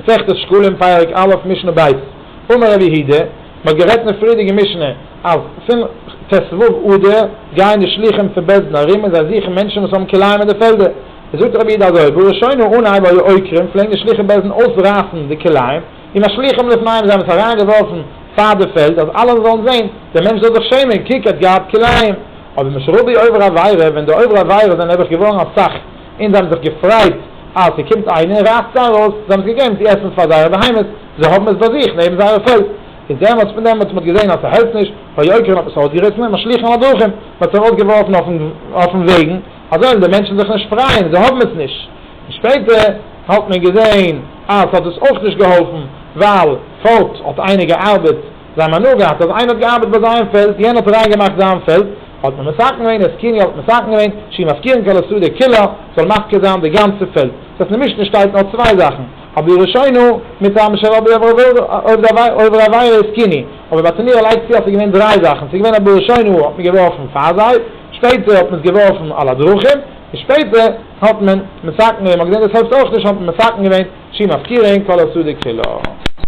מסכת שקלים פרק א' משנה ב', אמר רבי יהודה, מען האט גערעדט אין פריערדיגע משנה אז פון ט"ו אדר גייען די שלוחים פון בית דין ארום און זיי זוכן מענטשן וואס האבן כלאים אין די פעלדער, איז זאגט רבי יהודה אזוי, בראשונה אנהייב היו עוקרים פלעגן די שלוחי בית דין אויסרייסן די כלאים, ומשליכים לפניהם זיי האבן עס אריינגעווארפן פאר די פעלד אז אלע זאלן זען, דער מענטש זאל זיך שעמען, קוק ער האט געהאט כלאים. אבער משרבו עוברי עבירה, ווען די עוברי עבירה זענען נעבעך געווארן אסאך, און זיי האבן זיך געפרייט אז ס'קומט איינער און רייסט זיי ארויס, זיי האבן עס געגעבן צו עסן פאר זייערע בהמות, זיי האבן עס ביי זיך נעבן זייערע פעלד. איז דעמאלטס פון דעמאלטס מ'האט געזען אז ס'העלפט נישט, היו עוקרין האט מען עס אויסגעריסן ומשליכין על הדרכים, מ'האט עס ארויסגעווארפן אויפן וועגן, אזוי זאלן די מענטשן זיך נישט פרייען, זיי האבן עס נישט. און שפעטער האט מען געזען אז ס'האט דאס אויך נישט געהאלפן, ווייל פארט האט איינער געארבעט, זיי האבן הנאה געהאט אז איינער האט געארבעט ביי זיין פעלד, יענער האט ריין געמאכט זיין פעלד, האט מען מתקן געווען, התקינו האט מתקן געווען, שיהו מפקירין כל השדה כולה, זאל מפקיר זיין די גאנצע פעלד. דאס הייסט אין משנה שטייט נאר צוויי זאכן, א בראשונה מטעם שרבו עוברי עבירה התקינו, אבער ברטנורא לייגט צו אז ס'איז געווען דריי זאכן, ס'איז געווען א בראשונה האט מען געווארפן פאר זיי, שפעטער האט מען עס געווארפן על הדרכים, און שפעטער האט מען מתקן געווען, מ'האט געזען דאס העלפט אויך נישט האט מען מתקן געווען, שיהו מפקירין כל השדה כולה.